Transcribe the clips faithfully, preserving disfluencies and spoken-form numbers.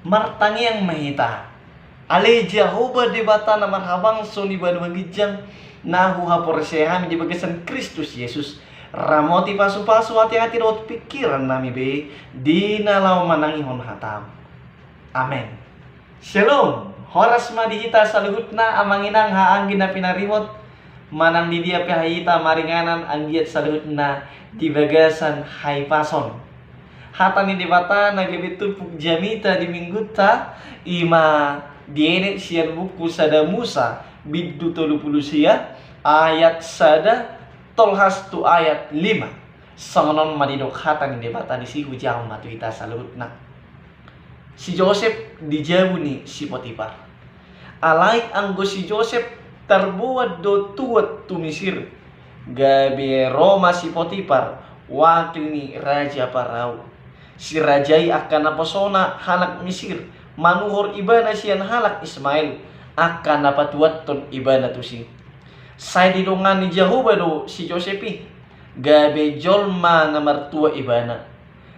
Martangiang ma hita. Ale Jahowa Debata na marhabangso di banua ginjang, na huhaporseai hami di bagasan Kristus Jesus, ramoti pasupasu ateate dohot pingkiran nami be di na laho manangihon hataM. Amen. Shalom. Horas ma di hita saluhutna, amang inang, haha anggi na pinaribot. Manang di dia pe hita maringanan anggiat saluhutna di bagasan hahipason. Hata ni Debata na gabe turpuk jamita di minggunta, i ma dienet sian buku Sada Musa, bindu tolu pulu sia, ayat sada, tolhas tu ayat lima. Songon on ma didok hata ni Debata disi, hujahahon ma tu hita saluhutna. Si Josep di jabu ni si Potipar. Alai anggo si Josep tarboan do tuat tu Misir, gabe ro ma si Potipar, wakil ni raja Parao. Si raja i angka naposona halak Misir, manuhor ibana sian halak Ismael, angka na patuathon ibana tusi. Sai didongani Jahowa do si Josep i, gabe jolma na martua ibana.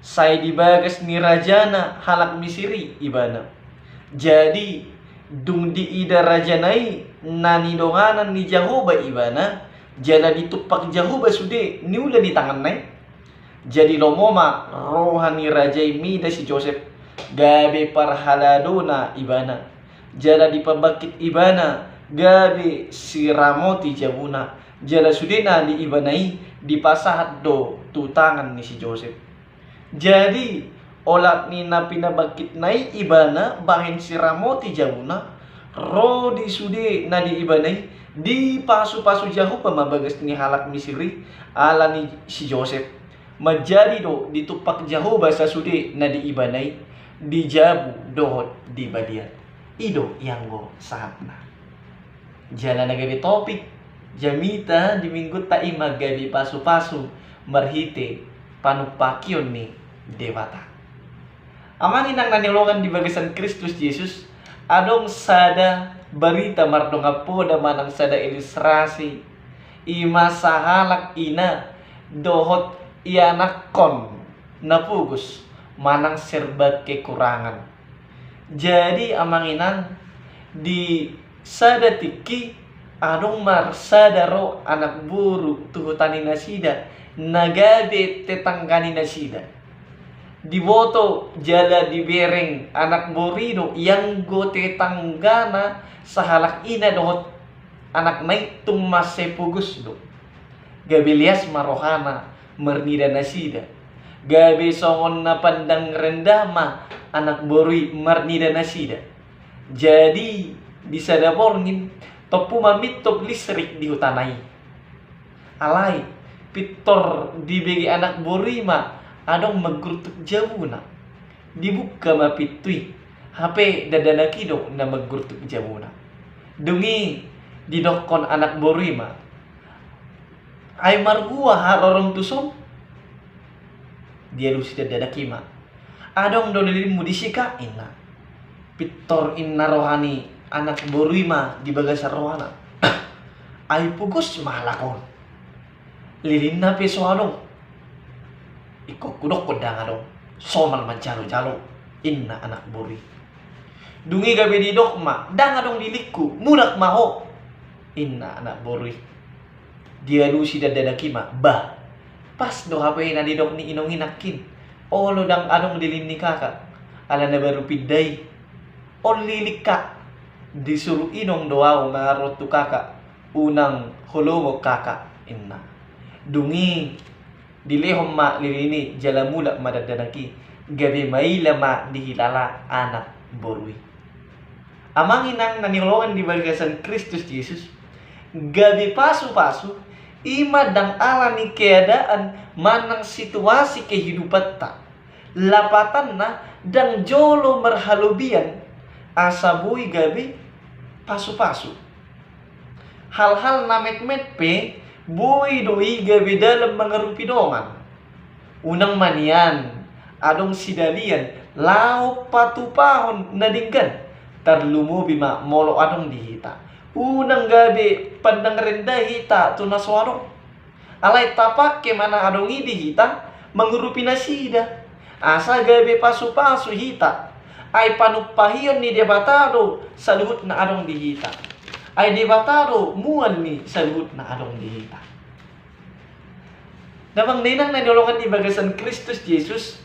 Sai di bagas ni rajana halak Misir i ibana. Jadi, dung diida rajana i na nidonganan ni Jahowa ibana, jala ditumpak Jahowa sude niula ni tanganna i. Jadi lomo ma roha ni raja i mida si Josep, gabe parhaladona ibana. Jala dipabangkit ibana, gabe siramoti jabuna. Jala sude na di ibana i dipasahat do tu tangan ni si Josep. Jadi, olat ni na pinabangkitna i ibana bahen siramoti jabuna, ro di sude na di ibana i, dipasupasu Jahowa ma bagas ni halak Misir i, ala ni si Josep. Manjadi do ditumpak Jahowa sasude na di ibana i, di jabu dohot di balian. I do ianggo sahatna. Jala na gabe topik jamita di minggunta i ma gabe pasupasu marhite panumpakion ni Debata. Amang inang na nihaholongan di bagasan Kristus Jesus, adong sada barita mardongan poda manang sada ilustrasi, i ma sahalak ina dohot ianakhon na pogos manang serba kekurangan. Jadi amang inang, di sada tingki adong ma sada ro anak boru tu huta ni nasida na gabe tetangga ni nasida. Diboto jala dibereng anak boru i do ianggo tetanggana sahalak ina dohot anakna i tung mansai pogos do. Gabe lias ma rohana marnida nasida. Gabe songon na pandang rendah ma anak boru i marnida nasida. Jadi di sada borngin tompu ma mintop listrik di hutana i. Alai pintor dibege anak boru i ma adong manggurtuk jabuna. Dibuka ma pintu i, hape dakdanak i do na manggurtuk jabuna. Dung i didokkon anak boru i ma, "Ai marhua harorong tuson?" Dialusi dakdanak i ma, "Adong do lilinmu disi, Kak," inna. Pintor inna roha ni anak boru i ma di bagasan rohana, "Ai pogos ma halak on. Lilinna pe so adong. Ingkon hudokkon ndang adong, somal manjalojalo," inna anak boru i. Dung i gabe didok ma, "Ndang adong lilingku, mulak ma ho," inna anak boru i. Dialusi dakdanak i ma, "Bah, pas do hape na didok ni inong i nangkin, olo ndang adong lilin ni kakak, ala na baru pinda i. On lilingka, disuru inong do ahu mangaruhon tu kakak, unang holongon kakak," inna. Dung i dilehon ma lilin i jala mulak ma dakdanak i, gabe maila ma dihilala anak boru i. Amang inang na nihaholongan di bagasan Kristus Jesus, gabe pasupasu i ma ndang ala ni keadaan manang situasi kehidupanta. Lapatanna ndang jolo marhalobian asa boi gabe pasupasu. Hal-hal na metmet pe boi do i gabe dalan mangarupi dongan. Unang ma nian adong sidalian laho patupahon na denggan, tarlumobi ma molo adong di hita. Unang gabe pandang rendah hita tu na so adong. Alai tapangke ma na adong i di hita mangurupi nasida, asa gabe pasupasu hita. Ai panumpahion ni Debata do saluhut na adong di hita. Ai Debata do mual ni saluhut na adong di hita. Damang dainang na hinaholongan di bagasan Kristus Jesus,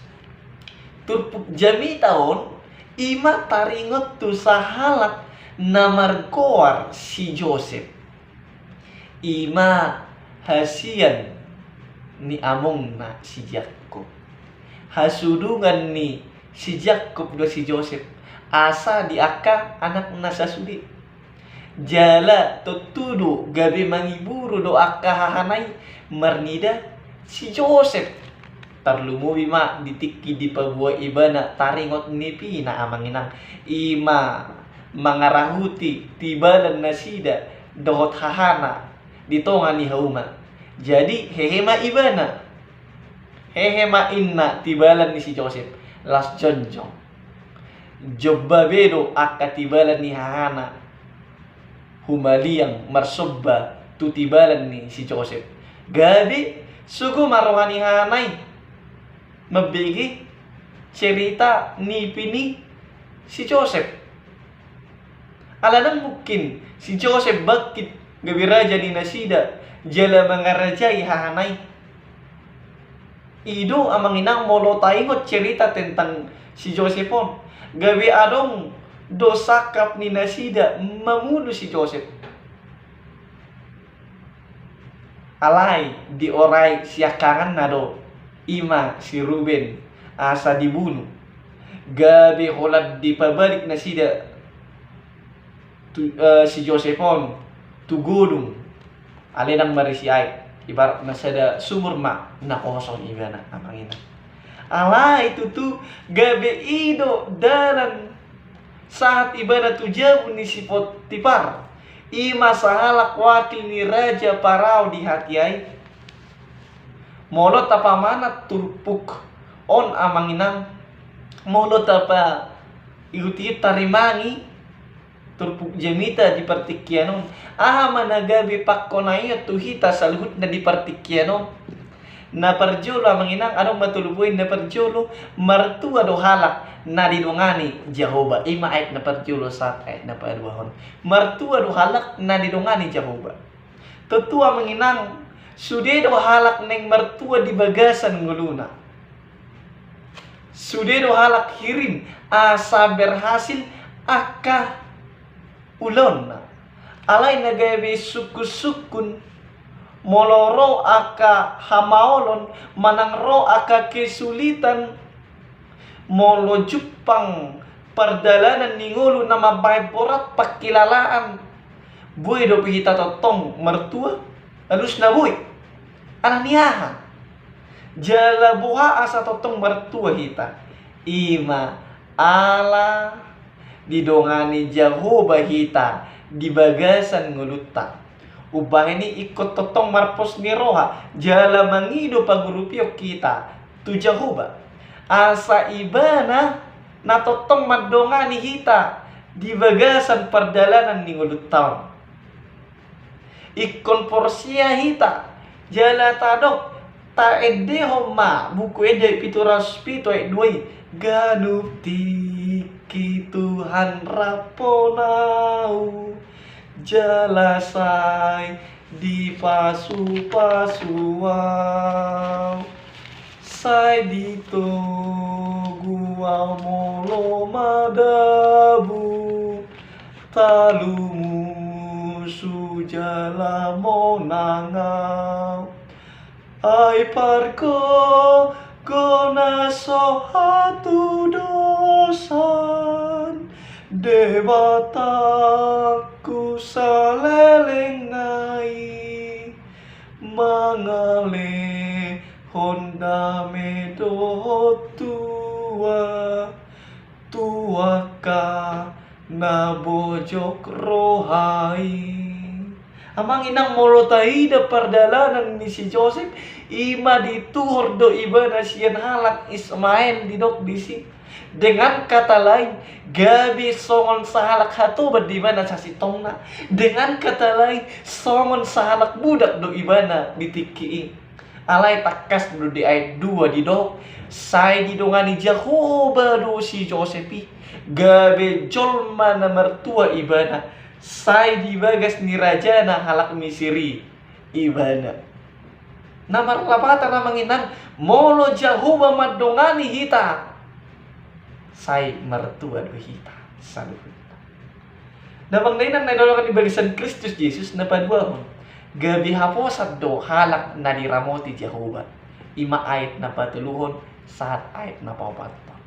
turpuk jamita on i ma taringot tu sahalak na margoar si Josep. I ma hasian ni amongna si Jakkob. Hasudungan ni si Jakkob do si Josep asa di angka anakna sasude. Jala tontu do gabe mangiburu do angka hahana i marnida si Josep. Tarlumobi ma di tingki dipaboa ibana taringot nipina, amang inang, i ma mangarahuti tibalan nasida dohot hahana di tonga ni hauma. Jadi hehe ma ibana, hehe ma inna tibalan ni si Josep, las jongjong. Jomba be do angka tibalan ni hahana humaliang marsomba tu tibalan ni si Josep. Gabe sogo ma roha ni hahana i mambege cerita nipi ni si Josep. Ala ndang mungkin si Josep bangkit gabe raja ni nasida jala mangarajai hahana i. I do, amang inang, molo taingot cerita tentang si Josep on, gabe adong do sangkap ni nasida mamunu si Josep. Alai diorai siangkanganna do, i ma si Ruben, asa dibunu. Gabe holan dipabalik nasida tu, eh, si Josep on tu godung, alai ndang marisi aek, ibaratna sada sumur ma na kosong ibana, amang inang. Alai tutu gabe i do dalan sahat ibana tu jabu ni si Potipar, i ma sahalak wakil ni raja Parao di hatiha i. Molo tapamanat turpuk on, amang inang, molo tapa ihuti tarimangi turpuk jamita di partingkian on, aha ma na gabe pangkonaion tu hita saluhutna di partingkian on? Na parjolo, amang inang, adong ma tolu poin. Na parjolo, martua do halak na didongani Jahowa. I ma ayat na parjolo sahat ayat na paduahon. Martua do halak na didongani Jahowa. Tontu, amang inang, sude do halak naeng martua di bagasan ngoluna. Sude do halak hirim asa berhasil angka ulaonna. Alai na gabe sungkun-sungkun, molo ro angka hamaolon manang ro angka kesulitan, molo jumpang pardalanan ni ngolu na mambahen borat pangkilalaan, boi dope hita tongtong martua? Alusna boi. Ala ni aha? Jala boha asa tongtong martua hita? I ma ala didongani Jahowa hita di bagasan ngolunta. Umbahen i ingkon tongtong marpos ni roha jala mangido pangurupion hita tu Jahowa, asa Ibana na tongtong mandongani hita di bagasan pardalanan ni ngolunta on. Ingkon porsea hita jala tadok, taendehon ma Buku Ende pitu ratus pitu ayat dua i: Ganup tingki Tuhan rap hon ahu, jala sai dipasupasu ahu, sai ditogu ahu molo madabu, tarlumobi jala monang ahu. Ai pargogo na so hatudosan, Debatangku saleleng nai, mangalehon dame dohot tua tu angka na bojok roha i. Amang inang, molo taida pardalanan ni si Josep, i ma dituhor do ibana sian halak Ismael, didok disi. Dengan kata lain, gabe songon sahalak hatoban do ibana sasintongna. Dengan kata lain, songon sahalak budak do ibana di tingki i. Alai tangkas do di ayat dua didok, sai didongani Jahowa do si Josep i, gabe jolma na martua ibana, sai di bagas ni rajana halak Misir i ibana. Na marlapatan amang inang, molo Jahowa mandongani hita, sai martua do hita saluhutna. Damang dainang na hinaholongan di bagasan Kristus Jesus, na paduahon, gabe haposan do halak na diramoti Jahowa. I ma ayat na patoluhon sahat ayat na paopathon.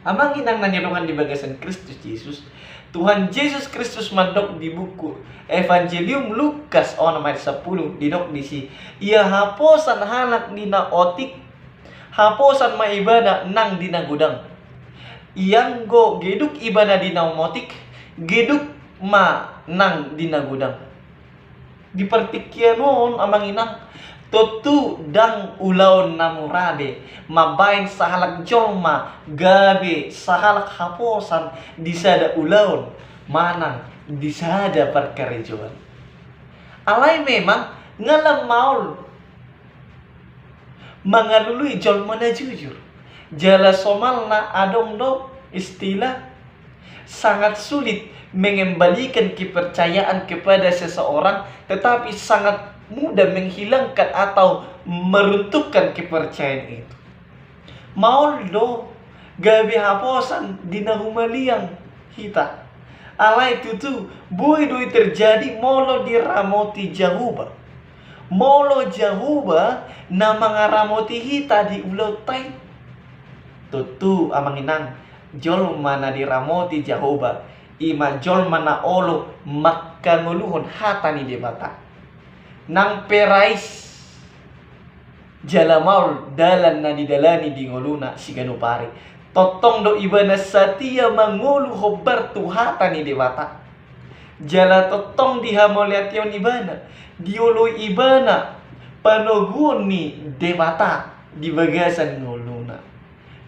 Amang inang na hinaholongan di bagasan Kristus Jesus, Tuhan Jesus Kristus mandok di buku Evangelium Lukas onom ayat sampulu, didok disi, ia haposan halak di na otik, haposan ma ibana nang di na godang. Ianggo geduk ibana di na umotik, geduk ma nang di na godang. Di partingkian on amang inang, tontu ndang ulaon na mura be mambahen sahalak jolma gabe sahalak haposan di sada ulaon manang di sada parkarejoan. Alai memang nga lam maol mangalului jolma na jujur. Jala somalna adong do istilah, sangat sulit mengembalikan kepercayaan kepada seseorang, tetapi sangat mudah menghilangkan atau meruntuhkan kepercayaan itu. Maol do gabe haposan di na humaliang hita. Alai tutu, boi do i terjadi molo diramoti Jahowa. Molo Jahowa na mangaramoti hita di ulaonta i. Tontu amang inang, jolma na diramoti Jahowa, i ma jolma na olo mangkangoluhon hata ni Debata. Nang pe rais jala maol dalan na didalani di ngoluna siganup ari, tongtong do ibana satia mangolu hombar tu hata ni Debata. Jala tongtong dihamauliatehon ibana, dioloi ibana panoguon ni Debata di bagasan ngoluna.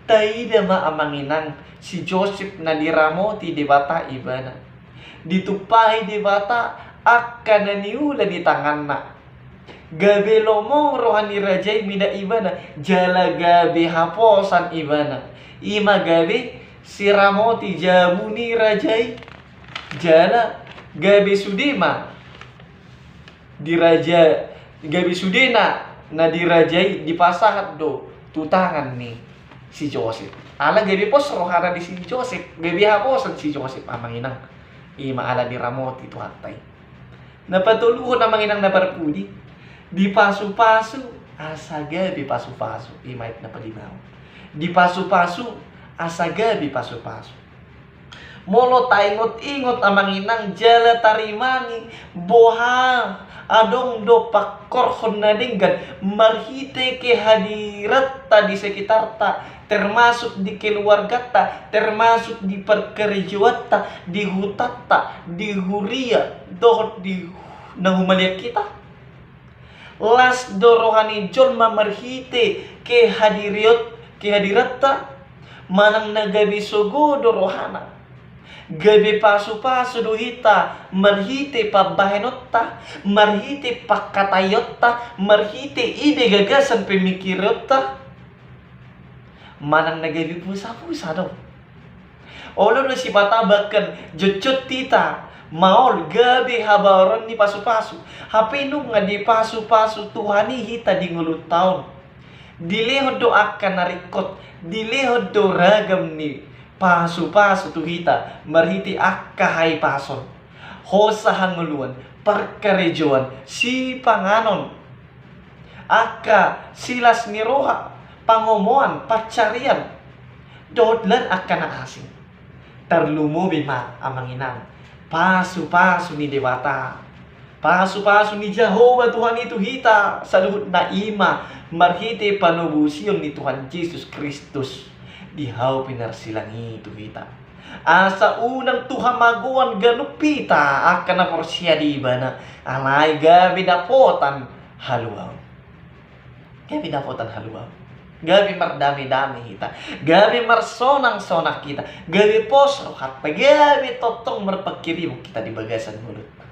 Taida ma amang inang, si Josep na diramoti Debata ibana. Ditumpahi Debata angka na niula ni tanganna. Gabe lomong roha ni raja i mida ibana, jala gabe haposan ibana. I ma gabe siramoti jabu ni raja i, jala gabe sude ma di raja, gabe sudena na di raja i dipasahat do tu tangan ni si Josep. Ala gabe pos rohana di si Josep, gabe haposan si Josep amang inang. I ma ala diramoti Tuhanta i. Na patoluhon amang inang na parpudi, dipasupasu asa gabe pasupasu, i ma ayat na palimahon. Dipasupasu asa gabe pasupasu. Molo taingot-ingot amang inang jala tarimangi, boha adong do pangkorhon na denggan marhite kehadiranta di sekitarta, termasuk di keluargata, termasuk di parkarejoanta, di hutanta, di huria, dohot di na humaliang hita. Las do roha ni jolma marhite kehadiriot-, kehadiranta, manang na gabe sogo do rohana. Gabe pasupasu do hita marhite pambahenonta, marhite pangkataionta, marhite ide gagasan pemikirionta. Manang na gabe pusa-pusa do. Olo do sipata bahkan jotjot hita maol gabe habaoran ni pasupasu. Hape nunga dipasupasu Tuhan i hita di ngolunta on. Dilehon do angka na ringkot, dilehon do ragam ni pasupasu tu hita marhite angka hahipason, hosa hangoluan, parkarejoan, sipanganon, angka silas ni roha, pangomoan, pansarian, dohot lan angka na asing. Tarlumobi ma amang inang, pasupasu ni Debata, pasupasu ni Jahowa Tuhan i tu hita saluhutna, i ma marhite panobusion ni Tuhan Jesus Kristus di hau pinarsilang i tu hita. Asa unang tu hamagoan ganup hita angka na porsea di Ibana, alai gabe dapotan haluaon. Gabe dapotan haluaon. Gabe mardame-dame hita. Gabe marsonang-sonang hita. Gabe pos rohanta. Gabe tongtong marpanghirimon hita di bagasan ngolunta.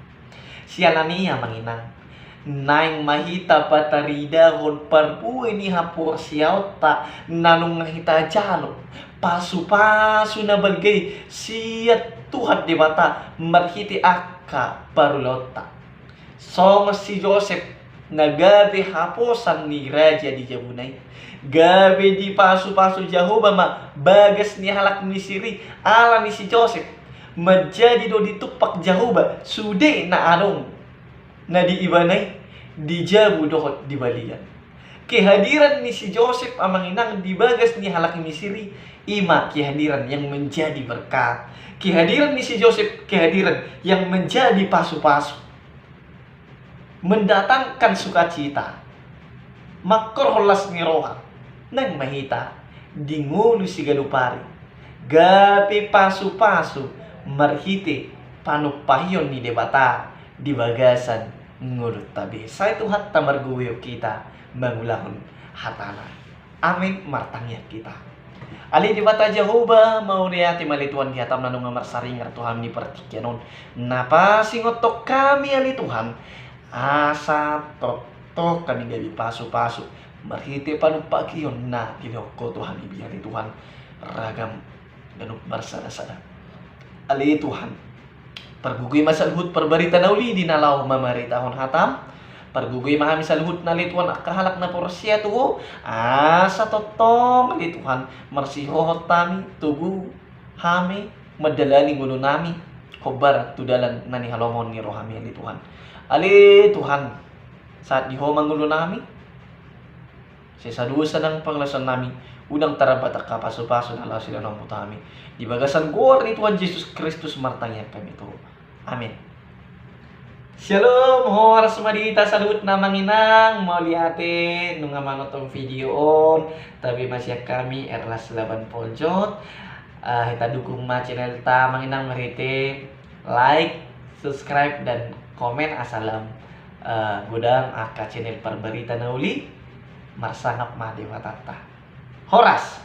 Siala ni i amang inang, Naeng ma hita pataridahon parbue ni haporseaonta na nunga hita jalo, pasupasu na balga i sian Tuhan Debata marhite angka parulaonta. Songon si Josep na gabe haposan ni raja di jabuna i, gabe dipasupasu Jahowa ma bagas ni halak Misir i. Ala ni si Josep, manjadi do ditumpak Jahowa sude na adong na di ibana i, di jabu dohot di balian. Kehadiran ni si Josep, amang inang, di bagas ni halak Misir i, i ma kehadiran yang menjadi berkat. Kehadiran ni si Josep, kehadiran yang menjadi pasupasu, mendatangkan sukacita, mangkorhon las ni roha. Naeng ma hita di ngolu siganup ari gabe pasupasu marhite panumpahion ni Debata di bagasan ngolunta be. Sai Tuhanta margogoihon hita mangulahon hatana. Amin. Martangiang hita. Ale Debata Jahowa, mauliate ma ale Tuhan di hatam na nunga marsaringar tu hami di partingkian on, na pasingothon hami ale Tuhan, asa tongtong hami gabe pasupasu marhite panumpahion na dilehon Ho tu hami be ale Tuhan, ragam ganup marsadasada. Ale Tuhan, pargogoi ma saluhut parbarita na uli di na laho mamaritahon hatam. Pargogoi ma hami saluhutna ale Tuhan angka halak na porsea tu Ho, asa tongtong ale Tuhan marsihohot hami, togu hami mandalani ngolunami hombar tu dalan na nihalomohon ni rohami ale Tuhan. Ale Tuhan, sahat di Ho ma ngolunami, sesa dosa nang pangalaosion nami, unang tarambat angka pasupasu na laho silehononmu tu hami. Di bagasan goar ni Tuhan Jesus Kristus martangiang hami tu Ho. Amin. Syalom, horas ma di hita saluhutna amang inang, mauliate nunga manonton video on. Tabe ma sian hami Erlas Laban Ponjot. Ah, hita dukung ma channelta amang inang marhite like, subscribe dan komen asa lam eh, godang angka channel parbarita na uli. Marsangap ma Debatanta. Horas.